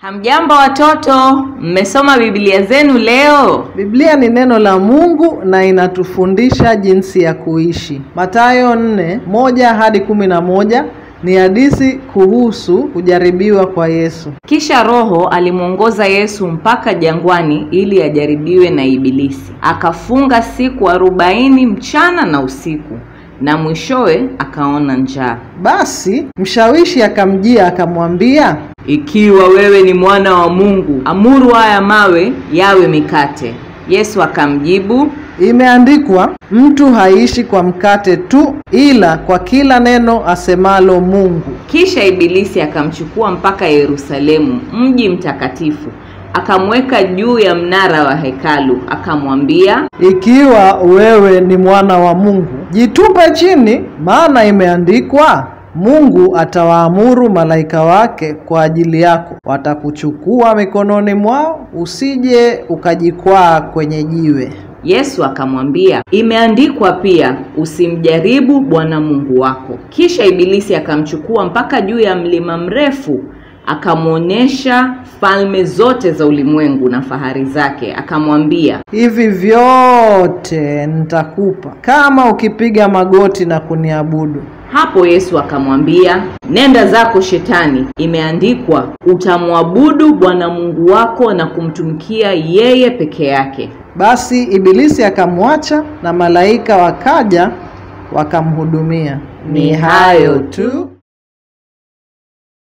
Hamjambo watoto, mmesoma Biblia zenu leo? Biblia ni neno la Mungu na inatufundisha jinsi ya kuishi. Mathayo 4:1-11 ni hadithi kuhusu kujaribiwa kwa Yesu. Kisha Roho alimwongoza Yesu mpaka jangwani ili ajaribiwe na Ibilisi. Akafunga siku 40 mchana na usiku, na mwishowe akaona njaa. Basi mshawishi akamjia akamwambia, ikiwa wewe ni mwana wa Mungu, amuru haya mawe yawe mikate. Yesu akamjibu, imeandikwa, mtu haishi kwa mkate tu, ila kwa kila neno asemalo Mungu. Kisha Ibilisi akamchukua mpaka Yerusalemu, mji mtakatifu, akamweka juu ya mnara wa hekalu, akamwambia, ikiwa wewe ni mwana wa Mungu, jitupe chini, maana imeandikwa, Mungu atawaamuru malaika wake kwa ajili yako, watakuchukua mikononi mwao, usije ukajikwaa kwenye jiwe. Yesu akamwambia, imeandikwa pia, usimjaribu Bwana Mungu wako. Kisha Ibilisi akamchukua mpaka juu ya mlima mrefu, akamuonesha falme zote za ulimwengu na fahari zake, akamwambia, hivi vyote nitakupa kama ukipiga magoti na kuniabudu. Hapo Yesu akamwambia, nenda zako Shetani, imeandikwa, utamwabudu Bwana Mungu wako na kumtumikia yeye peke yake. Basi Ibilisi akamwacha na malaika wakaja wakamhudumia. Ni hayo tu.